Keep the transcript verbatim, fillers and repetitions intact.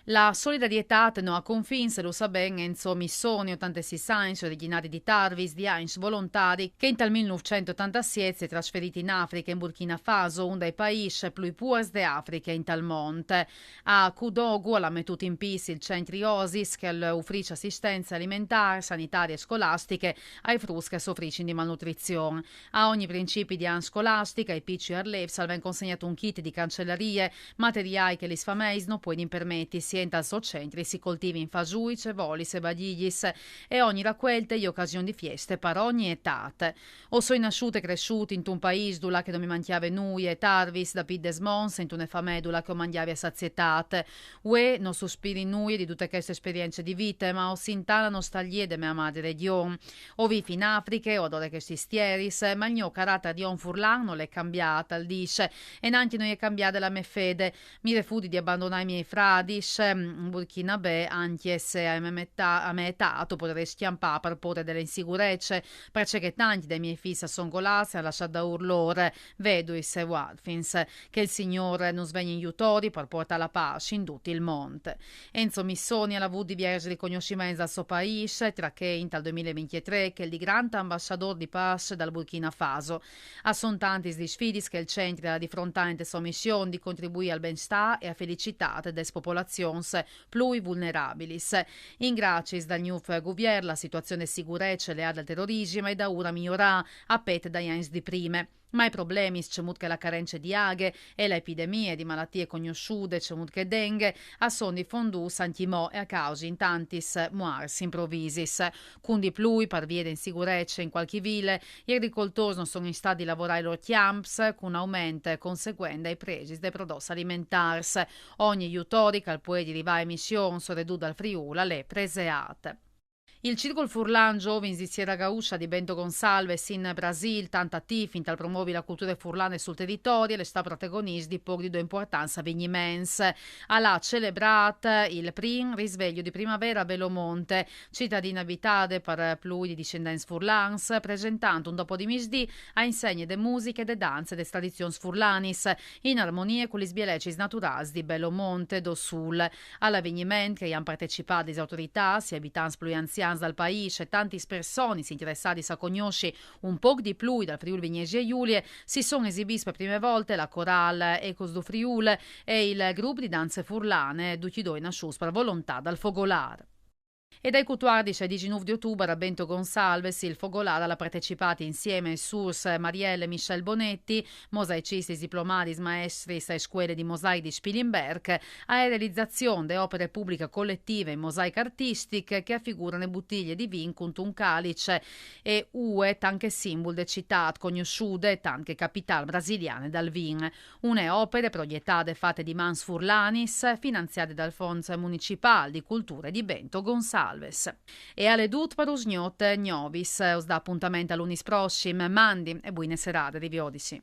La solidarietât no à confins, lu sa ben Enzo Missoni, otantesis agns, origjinari di Tarvis, di agns volontari, che intal mil nûfcent e otantassiet si è trasferît in Afriche, in Burkina Faso, un dai paîs plui puars de Afriche intal mont. A Kudogu al à metût in pîts il centri Oasis, che al ufrìs assistence alimentâr, sanitarie e scolastiche ai fruts che a sufrissin di malnutrizion. A ogni principi di an scolastic, ai piçui arlêfs al ven consegnât un kit di cancelarie, materiâi che lis fameis no puedin permetisi, e intal so centri si coltivin fasûi, cevolis e bagjis, e ogni racuelte e je ocasion di fieste par ogni etât. O soi nassût e cressût intun paîs dulà che no mi mancjave nuie, Tarvis, dapît des monts, intune famee dulà che o mangjavi a sazietât. Vuê no suspiri nuie di dute cheste esperience di vite, ma o sint la nostalgjie de mê amade regjon. O vîf in Afriche, o adore chestis tieris, ma il gno caratar di om furlan nol è cambiât, al dîs, e nancje no je cambiade la mê fede. Mi refudi di abandonâ i miei fradis, mm, in Burkinabè, ancje se a mê etât, a mê etât o podarès scjampâ par pôre de la insigurece, parcè che tancj dai miei fîs a son colâts e a àn lassât daûr lôr, veduis e uarfins. Che il Signôr nus vegni in jutori par puartâ la pâs in dut il mont. Enzo Missoni al à vût diviercj ricognossiments dal so paîs, tra chei intal doi mil e vincjetrê chel di grant ambassadôr di pâs dal Burkina Faso. A son tantis lis sfidis che il centri al à di frontâ inte sô mission di contribuî al benstâ e a felicitât des popolazions plui vulnerabilis. In graciis dal gnûf guvier la situazion de sigurece leade al terorisim e je daûr a miorâ, a pet dai agns di prime. Ma i problemis, cemût che la carence di aghe e la epidemie di malatie cognossude, cemût che dengue, a son difondûts ancjemò e a causin tantis muarts improvisis. Cun di plui, par vie de insigurece in cualchi vile, i agricoltôrs no son in stât di lavorâ i lôr cjamps, cun aument conseguent dai presis dai prodots alimentârs. Ogni jutori che al puedi rivâ ae mission, soredut dal Friûl, al è preseât. Il Circul Furlan Zovins di Sierra Gaúcha di Bento Gonçalves in Brasîl, tant atîf intal promovi la culture furlane sul teritori, al è stât protagonist di pôc di doi impuartants avegniments. Al à celebrât il prin risveglio di primavere a Belo Monte, citadine abitade par plui di discendents furlans, presentant un dopo di misdì a insegne de musiche, de danze e des tradizions furlanis, in armonie cu lis bielecis naturâls di Belo Monte, do Sul. Al avegniment che i àn partecipât lis autoritâts, i abitants plui anzians dal paîs e tantis personis interessadis a cognossi un pôc di plui dal Friûl Vignesie Julie, si son esibîts par prime volte la corâl Echos do Friûl e il grup di danze furlane, ducj i doi nassûts par volontât dal Fogolâr. E dai cutuardis ai disinûf di otubar a Bento Gonçalves il Fogolâr al à partecipât insiemi aes sûrs Marielle e Michelle Bonetti, mosaicistis diplomadis maestris ae scuele di mosaic di Spilimberc, ae realizazion de opere publiche coletive in mosaic artistic che a figurane butilie di vin cuntun calice e ue tant che simbul de citât cognossude e tant che capitâl brasiliane dal vin. Une opere progjetade e fate di mans furlanis, finanziade dal Fons Municipâl di Culture di Bento Gonçalves. E al è dut par usgnot, Gnovis us dà apontament a lunis prossim, mandi e buine serade, riviodisi.